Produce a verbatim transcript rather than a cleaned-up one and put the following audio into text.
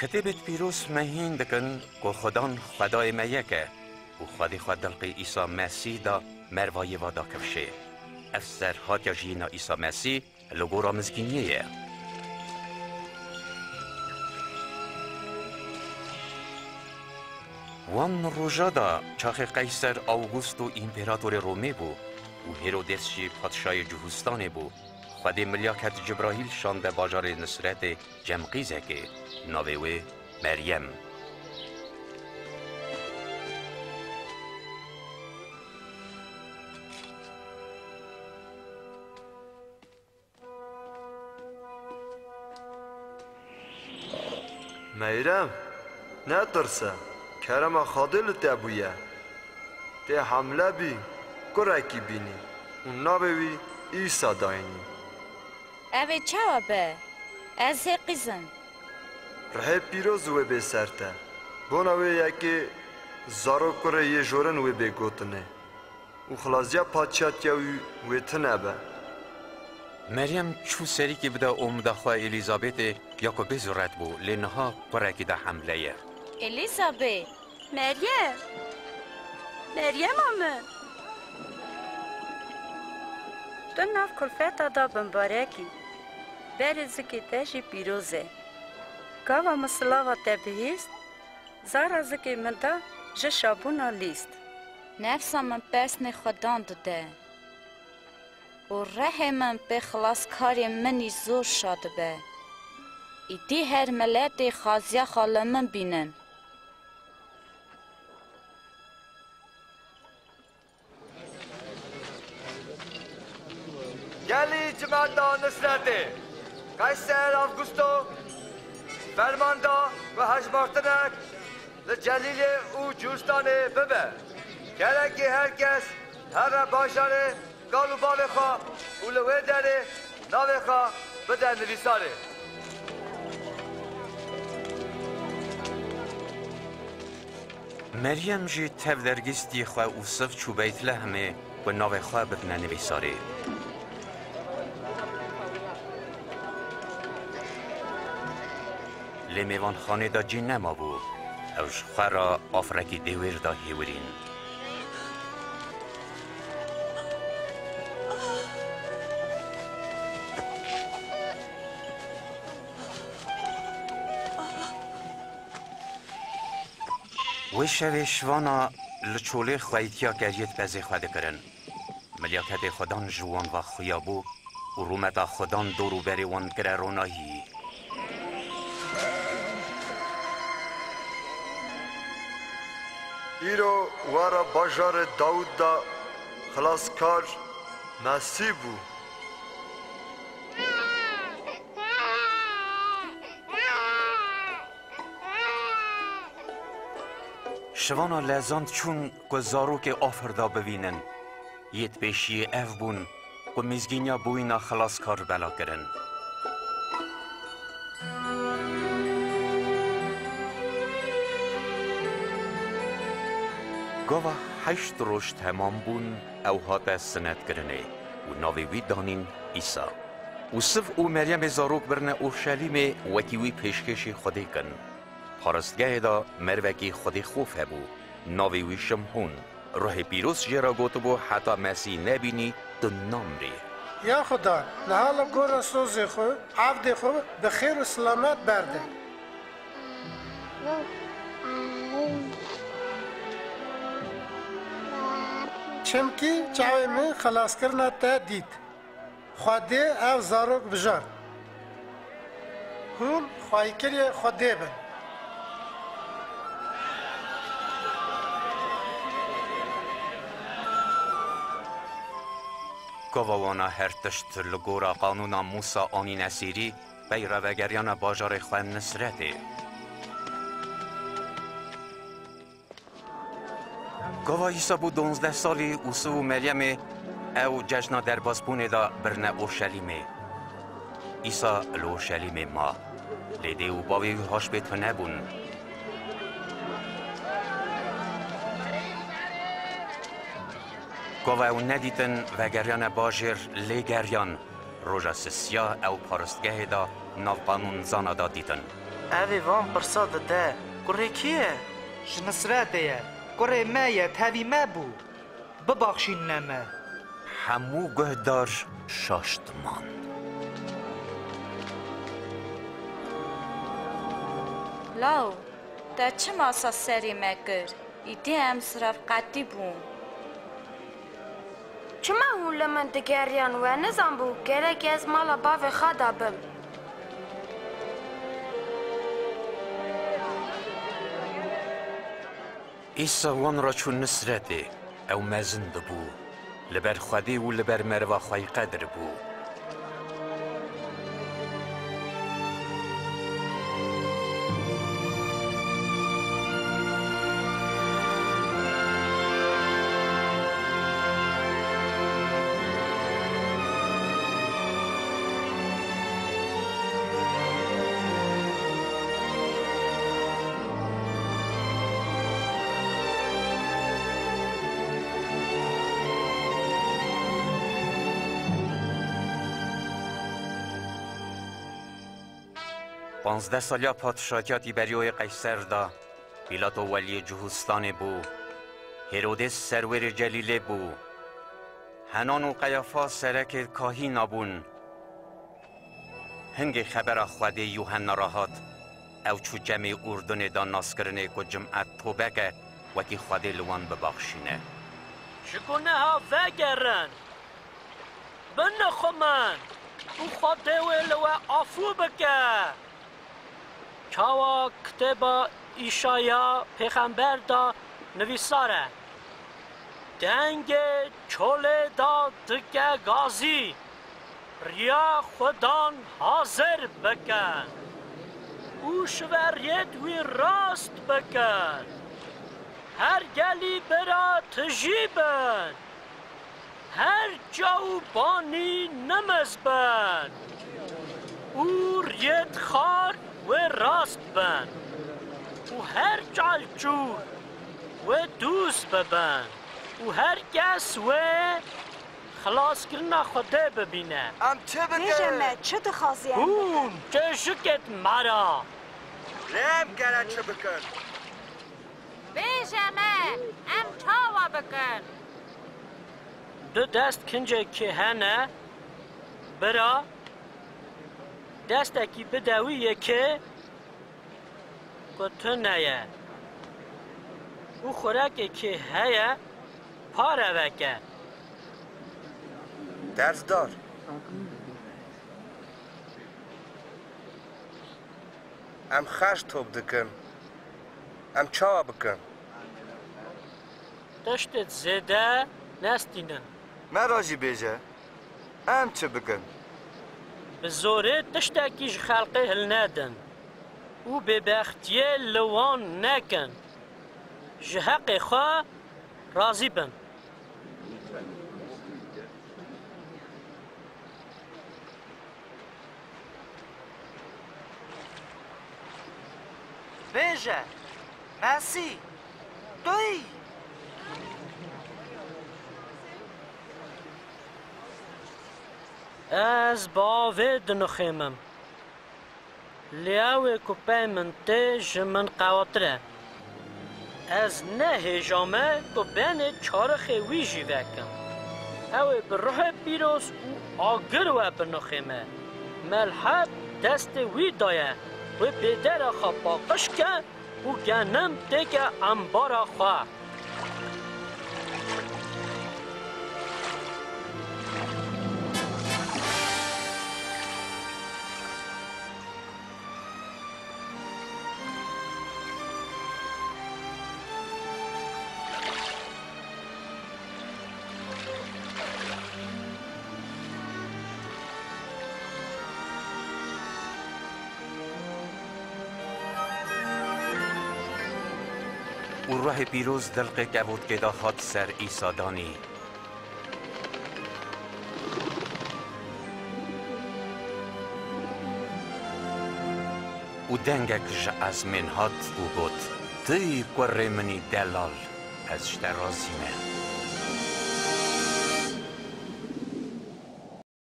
Kitêbêd pîroz me hîn dikin ku Xudan Xwedayê me yek e û Xwedê xwe dilqê Îsa Mesîh da mervayê ve da kifşê. Ev serhatiya jiyîna Îsa Mesîh li gora mizgîniyê ye. Wan roja da çaxê Qeyser Awgusto împeratorê Romê bû û Hêrodês jî padşayê Cihûstanê bû, Xwedê milyaket Cibrahîl şande bajarê Nisretê cem qîzekê, navê wê Meryem. Meyrem, netirse, kerema Xwedê li te bûye. Tê hemle bî, kurekî bînî û navê wî Îsa dayînî. Ev ê çawa be? Ez hê qîz im. Rihê pîroz wê bê ser te. Bona wê yekê zarok kurê yê jorin wê bê gotinê û xilasiya padşatiya wî wê tune be. Meryem çû serîkî bide omida xwe Elîzabetê ya ku bê zuret bû, lê niha kurekî de hemle ye. Elîzabet! Meryem! Meryema min! Tu nav kulfeta de bimbarek î, berê zikê te jî pîroz e. Gava min silava te bihîst, zara zikê min de ji şabûna lîst. Nefsa min pesnê Xudan dide û rihê min pê xilaskarê min î zor şa dibe. Îdî her miletê xaziya xwe li min bînin. Gelî cimanda Nisretê, Qeyser Avgusto ferman da ku hejmartinek li Celîlê û Cûstanê bibe. Gerekê her kes here bajarê kal û bavê xwe û li wê derê navê xwe bide nivîsarê. Meryem jî tev dergîstî xwe û siv çû Beytlehemê ku navê xwe bidine nivîsarê. Lê mêvanxanê de cî nemabû. Ew ji xwe re afirekî dêwêr da hêwirîn. Wê şevê şivana li çolê xweyîtiya keriyê di pezê xwe dikirin. Milyaketê Xudan ji wan ve xuya bû û rûmeta Xudan dor û berê wan dikire ronahî. Îro were bajarê Dawûd de Xilaskar Mesîh bû. Şivana lezand çûn ku zarokê afir da bivînin. Yê di pêşiyê ev bûn ku mizgîniya bûyîna xilaskar bela kirin. Gava heşt roj temam bûn, ew hate sinetkirinê û navê wî danîn Îsa. Ûsiv û Meryemê zarok birine Orşelîmê wekî wî pêşkêşî Xwedê kin. Paristgehê de mervekî Xwedêxof hebû, navê wî Şimhûn. Ruhê Pîroz jê re gotibû, heta Mesîh nebînî, tu namrî. Ya Xuda, niha li gora sozê xwe, evdê xwe bi xêr û silamet berde. Çimkî çavê min xelaskirina te dît. Xwedê ev zarok bijart. Hûn xweyîkiriyê Xwedê bin. Gava wana her tişt li gora qanûna Mûsa anîne sêrî, pey re vegeriyane bajarê xwe Nisretê. Gava Îsa bû donzdeh salî, Ûsiv û Meryemê ew cejna derbasbûnê de birine Orşelîmê. Îsa li Orşelîmê ma, lê dê û bavê wî haş pê tune bûn. Gava ew nedîtin, vegeriyane bajêr, lê geriyan. Roja sisiya ew paristgehê de nav qanûnzana de dîtin. Ev ê van pirsa dide, kurê kî ye? Ji Nisretê ye. Kurê me ye, tevî me bû. Bibaxşîne me. Hemû guhdar şaştiman. Law, te çima sa serê me kir? Îdî em sirevqetî bûn. Çima hûn li min digeriyan? We nizanbû gerek ez mala bavê xwe de bim. Îsa wan re çû Nisretê. Ew mezin dibû. Li ber Xwedê û li ber meriva xwe yî qedir bû. Panzdeh saliya padşatiya Tîberyoyê Qeyser de, Pîlato weliyê Cihûstanê bû, Hêrodês serwêrê Celîlê bû, Henan û Qeyafa serekê kahîna bûn. Hingê xebera Xwedê Yûhenna re hat, ew çû çemê Urdunê de naskirinê ku cim'et tobe ke, wekî Xwedê li wan bibaxşîne. Ji guneha vegerin, binixumin û Xwedê wê li we afû bike. Çawa kitêba Îşaya pêxember de nivîsar e, Dengê çolê de dike gazî, riya Xudan hazir bikin û şiveriyêt wî rast bikin. Her gelî bira tijî bin. Her çaw û banî nimiz bin û riyêt xar wê rast bin û her çalçû wê dûz bibin û her kes wê xilaskirina Xwedê bibîne. Em çi bikin? Bêje me, çi dixwazî em bikin? Hûn çêjikêt me re. Lê em gere çi bikin? Bêje me, em çawa bikin? Du dest kincekî hene, bira, destekî bide wî yekê ku tune ye û xurekekî heye, pare veke. Dersdar. Em xerc top dikin. Em çawa bikin? Tiştê zêde nestînin. Me re jî bêje, em çi bikin? Bi zorê tiştekî ji xelkê hilnedin û bêbextiyê li wan nekin. Ji heqê xwe razî bin. Bêje, Mesîh, tu yî? Ez bi avê dinixêmim. Lê ew ê ku pey min tê, ji min qewatir e. Ez ne hêja me ku benê çarixê wî jî vekim. Ew ê bi ruhê pîroz û agir we binixême. Melhet destê wî daye, wê pêdera xwe paqij ke û genim têke embara xwe. Û ruhê pîroz dilqê kevotkê de hat ser Îsa danî. Û dengek ji ezmên hat û got, "Tu yî kurê min î delal, ez ji te razî me."